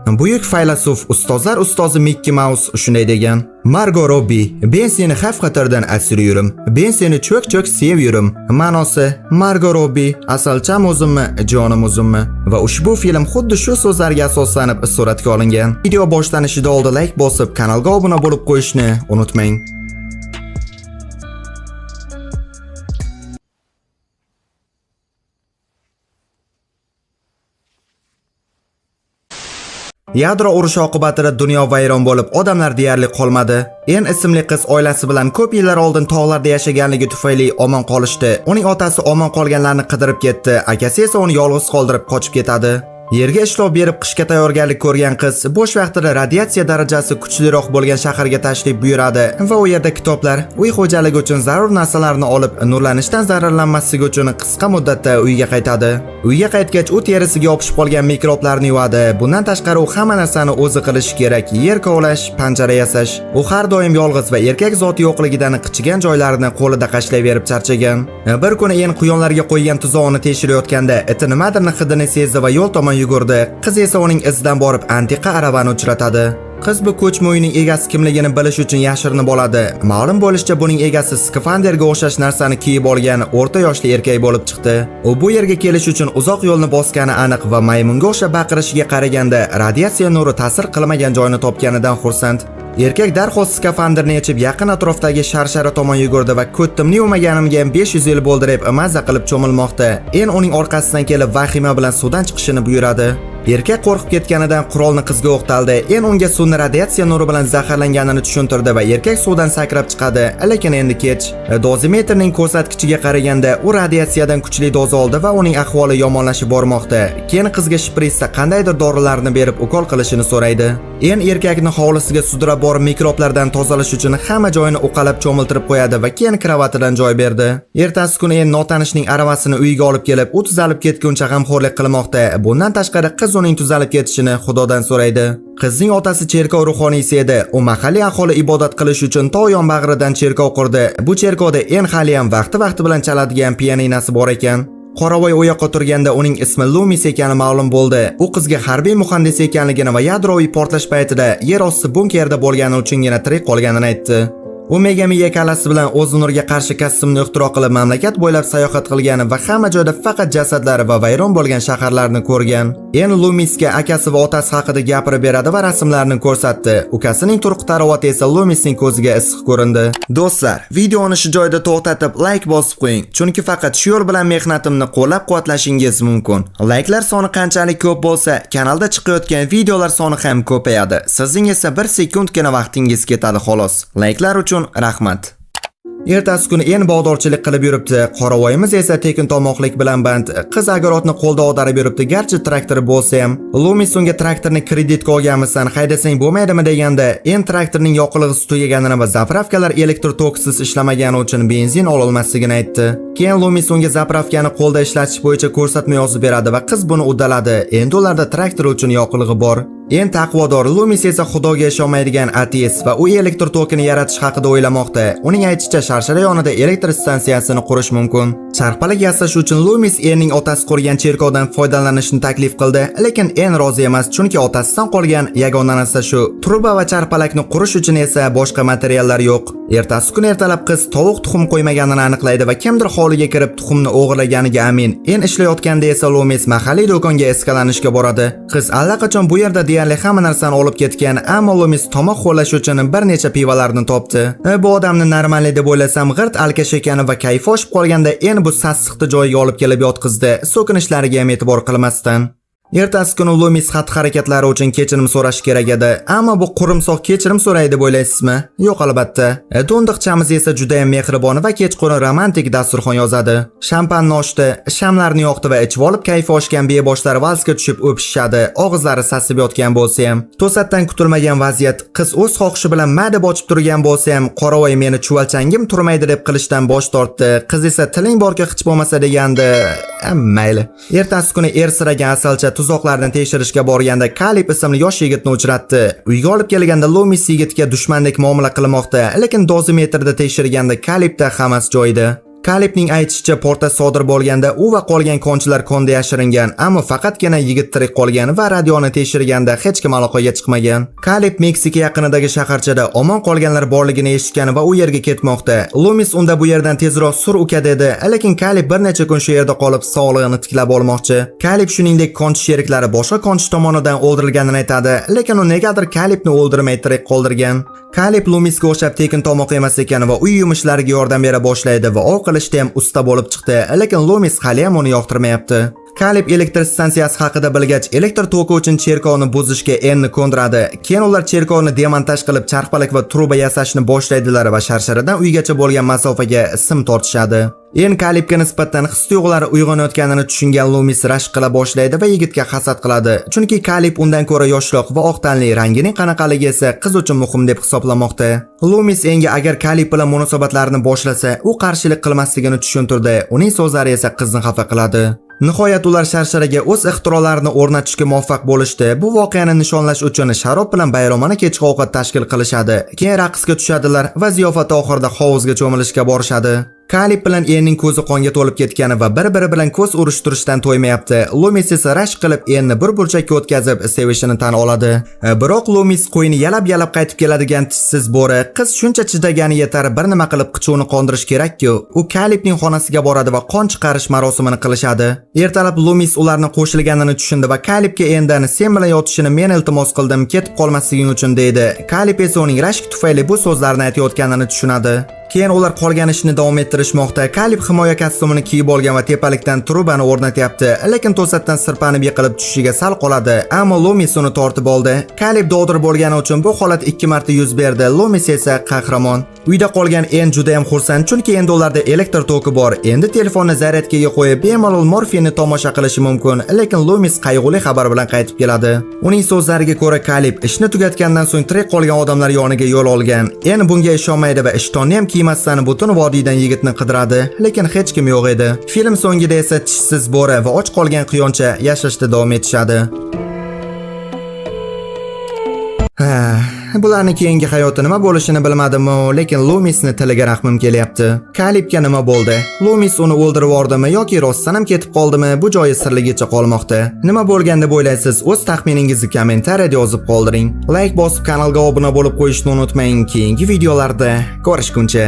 Buyuk faylasuf, ustozlar ustozi Mikki Maus shunday degan: Margo Robbi, ben seni xavf-xatardan asrıyorum. Ben seni çok çok seviyorum. Ma'nosi: Margo Robbi, asalcham o'zimmi, jonim o'zimmi? Va ushbu film xuddi shu so'zlarga asoslanib suratga olingan. Video boshlanishidan oldin like bosib, kanalga obuna bo'lib qo'yishni unutmang. Yadro urushi oqibatida dunyo vayron bo'lib, odamlar deyarli qolmadi. En ismli qiz oilasi bilan ko'p yillar oldin tog'larda yashaganligi tufayli omon qolishdi. Uning otasi omon qolganlarni qidirib ketdi, akasi esa uni yolg'iz qoldirib qochib ketadi. Yerga ishlov berib qishga tayyorgarlik ko'rgan qiz bo'sh vaqtida radiatsiya darajasi kuchliroq bo'lgan shaharga tashrif buyuradi va u yerda kitoblar, uy xo'jaligi uchun zarur narsalarni olib, nurlanishdan zararlanmasligi uchun qisqa muddatda uyga qaytadi. Uyga qaytgach, u terisiga yopishib qolgan mikroblarni yuvadi. Bundan tashqari u hamma narsani o'zi qilishi kerak: yer kovlash, panjara yasash. U har doim yolg'iz va erkak zoti yo'qligidan qichigan joylarini qo'lida qashlayverib charchagan. Bir kuni En quyonlarga qo'ygan tuzog'ini tekshirayotganda iti nimadirni hidini sezdi va yo'l tomon yugurdi. Qiz esa uning izidan borib antiqa aravani uchratadi. Qiz bu ko'chma uyning egasi kimligini bilish uchun yashirinib oladi. Ma'lum bo'lishicha, buning egasi skafanderga o'xshash narsani kiyib olgan o'rta yoshli erkak bo'lib chiqdi. U bu yerga kelish uchun uzoq yo'lni bosgani aniq va maymunga o'xshab baqirishiga qaraganda radiatsiya nuri ta'sir qilmagan joyni topganidan xursand. Erkak darhol skafanderni yechib yaqin atrofdagi sharshara tomon yugurdi va ko'ttimni yuvmaganimga ham 500 yil bo'ldi deb maza qilib cho'milmoqda. En uning orqasidan kelib vahima bilan suvdan chiqishini buyuradi. Erkak qo'rqib ketganidan qurolni qizga o'qtaldi. En unga suvni radiatsiya nuri bilan zaharlanganini tushuntirdi va erkak suvdan sakrab chiqadi, lekin endi kech. Dozimetrning ko'rsatkichiga qaraganda u radiatsiyadan kuchli doza oldi va uning ahvoli yomonlashib bormoqda. Keyin qizga shpritsda qandaydir dorilarni berib ukol qilishini so'raydi. En erkakni hovlisiga sudrab borib mikroblardan tozalash uchun hamma joyini uqalab cho'miltirib qo'yadi va keyin kravatidan joy berdi. Ertasi kuni En notanishning aravasini uyiga olib kelib, u tuzalib ketguncha g'amxo'rlik qilmoqda. Bundan tashqari qiz uning tuzalib ketishini Xudodan so'raydi. Qizning otasi cherkov ruhoniysi edi. U mahalliy aholi ibodat qilish uchun tog' yonbag'ridan cherkov qurdi. Bu cherkovda En haliyam vaqti-vaqti bilan chaladigan pianinasi bor ekan. Qoravoy u yoqqa turganda uning ismi Lumis ekani ma'lum bo'ldi. U qizga harbiy muhandis ekanligini va yadroviy portlash paytida yer osti bunkerda bo'lgani uchungina tirik qolganini aytdi. U mega miya kallasi bilan o'z nurga qarshi kostyumni ixtiro qilib mamlakat bo'ylab sayohat qilgan va hamma joyda faqat jasadlar va vayron bo'lgan shaharlarni ko'rgan. En Lumisga akasi va otasi haqida gapirib beradi va rasmlarni ko'rsatdi. Ukasining turqi tarovati esa Lumisning ko'ziga issiq ko'rindi. Do'stlar, videoni shu joyda to'xtatib like bosib qo'ying, chunki faqat shu yo'l bilan mehnatimni qo'llab-quvvatlashingiz mumkin. Likelar soni qanchalik ko'p bo'lsa, kanalda chiqayotgan videolar soni ham ko'payadi. Sizning esa 1 sekundgina vaqtingiz ketadi xolos. Likelar uchun rahmat. Ertasi kuni En bog'dorchilik qilib yuribdi. Qoravoyimiz esa tekin tomoqlik bilan band. Qiz огород ni qo'lda ag'darib yuribdi, garchi traktori bo'lsa ham. Lumis unga traktorni kreditga olganmisan, haydasang bo'lmaydimi deganda, En traktorning yoqilg'isi tugaganini va zapravkalar elektr toksiz ishlamagani uchun benzin ololmasligini aytdi. Keyin Lumis unga zapravkani qo'lda ishlatish bo'yicha ko'rsatma yozib beradi va qiz buni uddaladi. Endi ularda traktor uchun yoqilg'i bor. En taqvodor, Lumis esa Xudoga ishonmaydigan ateist va u elektr tokini yaratish haqida o'ylamoqda. Uning aytishicha, sharshara yonida elektr stansiyasini qurish mumkin. Charxpalak yasash uchun Lumis Enning otasi qurgan cherkovdan foydalanishni taklif qildi, lekin En rozi emas, chunki otasidan qolgan yagona narsa shu. Truba va charxpalakni qurish uchun esa boshqa materiallar yo'q. Ertasi kuni ertalab qiz tovuq tuxum qo'ymaganini aniqlaydi va kimdir hovliga kirib tuxumni o'g'irlaganiga amin. En ishlayotganda esa Lumis mahalliy do'konga eskalanishga boradi. Qiz allaqachon bu yerda deyarli hamma narsani olib ketgan, ammo Lumis tomoq ho'llash uchun bir necha pivalarni topdi. Bu odamni normalniy deb o'ylasam, g'irt алкаш ekani va kayfi oshib qolganda En bu sassiqni joyiga olib kelib yotqizdi, so'kinishlariga ham e'tibor qilmasdan. Ertasi kuni Lumis xatti-harakatlari uchun kechirim so'rashi kerak edi, ammo bu qurimsoq kechirim so'raydi deb o'ylaysizmi? Yo'q albatta. Do'ndiqchamiz esa juda ham mehribon va kechqurun romantik dasturxon yozadi. Shampanni ochdi, shamlarni yoqdi va ichib olib kayfi oshgan beboshlar valsga tushib o'pishishadi, og'izlari sasib yotgan bo'lsa ham. To'satdan kutilmagan vaziyat, qiz o'z xohishi bilan ma deb ochib turgan bo'lsa ham, qoravoy meni chuvalchangim turmaydi deb qilishdan bosh tortdi. Qiz esa tiling borki hech bo'lmasa degandi. Mayli. Ertasi kuni ersiragan asalcha tuzoqlarni tekshirishga borganda Kalib ismli yosh yigitni uchratdi. Uyga olib kelganda Lumis yigitga dushmandek muomala qilmoqda, lekin dozimetrda tekshirganda Kalibda hammasi joyida. Kalibning aytishicha, portlash sodir bo'lganda u va qolgan konchilar konda yashiringan, ammo faqatgina yigit tirik qolgan va radioni tekshirganda hech kim aloqaga chiqmagan. Kalib Meksika yaqinidagi shaharchada omon qolganlar borligini eshitgan va u yerga ketmoqda. Lumis unda bu yerdan tezroq sur, uka, dedi, lekin Kalib bir necha kun shu yerda qolib sog'lig'ini tiklab olmoqchi. Kalib shuningdek konchi sheriklari boshqa konchi tomonidan o'ldirilganini aytadi, lekin u negadir Kalibni o'ldirmay tirik qoldirgan. Kalib Lumisga o'xshab tekin tomoq emas ekan va uy yumushlariga yordam bera boshlaydi va ov qilishda ham usta bo'lib chiqdi, lekin Lumis hali ham uni yoqtirmayapti. Kalib elektr stansiyasi haqida bilgach, elektr toki uchun cherkovni buzishga Enni ko'ndiradi. Keyin ular cherkovni demontaj qilib, charxpalak va truba yasashni boshlaydilar va sharsharadan uygacha bo'lgan masofaga sim tortishadi. En Kalibga nisbatan his-tuyg'ulari uyg'onayotganini tushungan Lumis rashk qila boshlaydi va yigitga hasad qiladi. Chunki Kalib undan ko'ra yoshroq va oq tanli, rangining qanaqaligi esa qiz uchun muhim deb hisoblamoqda. Lumis Enga agar Kalib bilan munosabatlarni boshlasa, u qarshilik qilmasligini tushuntirdi. Uning so'zlari esa qizni xafa qiladi. Nihoyat ular sharsharaga o'z ixtirolarini o'rnatishga muvaffaq bo'lishdi. Bu voqeani nishonlash uchun sharob bilan bayramona kechki ovqat tashkil qilishadi. Keyin raqsga tushadilar va ziyofat oxirida hovuzga cho'milishga borishadi. Kalib bilan Enning ko'zi qonga to'lib ketgani va bir-biri bilan ko'z urishtirishdan to'ymayapti. Lumis esa rashk qilib Enni bir burchakka o'tkazib sevishini tan oladi. Biroq Lumis qo'yni yalab-yalab qaytib keladigan tishsiz bo'ri, qiz shuncha chidagani yetar, bir nima qilib qichuvni qondirish kerak-ku. U Kalibning xonasiga boradi va qon chiqarish marosimini qilishadi. Ertalab Lumis ularni qo'shilganini tushundi va Kalibga Endan sen bilan yotishini men iltimos qildim, ketib qolmasliging uchun, deydi. Kalib esa uning rashk tufayli bu so'zlarni aytayotganini tushunadi. Keyin ular qolgan ishni davom ettirishmoqda. Kalib himoya kostyumini kiyib olgan va tepalikdan trubani o'rnatyapti, lekin to'satdan sirpanib yiqilib tushishiga sal qoladi, ammo Lumis uni tortib oldi. Kalib dovdir bo'lgani uchun bu holat ikki marta yuz berdi. Lumis esa qahramon. Uyda qolgan En juda ham xursand, chunki endi ularda elektr toki bor. Endi telefonni zaryadkaga qo'yib bemalol Morfini tomosha qilishi mumkin, lekin Lumis qayg'uli xabar bilan qaytib keladi. Uning so'zlariga ko'ra, Kalib ishni tugatgandan so'ng tirik qolgan odamlar yoniga yo'l olgan. En bunga ishonmaydi va ishtonni ham kiymasdan butun vodiydan yigitni qidiradi, lekin hech kim yo'q edi. Film so'ngida esa tishsiz bo'ri va och qolgan quyoncha yashashda davom etishadi. Ha, bularning keyingi hayoti nima bo'lishini bilmadim-u, lekin Lumisni tiliga rahmim kelyapti. Kalibga nima bo'ldi? Lumis uni o'ldirib yubordimi yoki rostdan ham ketib qoldimi? Bu joyi sirligicha qolmoqda. Nima bo'lgan deb o'ylaysiz? O'z taxminingizni kommentariyada yozib qoldiring. Like bosib kanalga obuna bo'lib qo'yishni unutmang. Keyingi videolarda ko'rishguncha.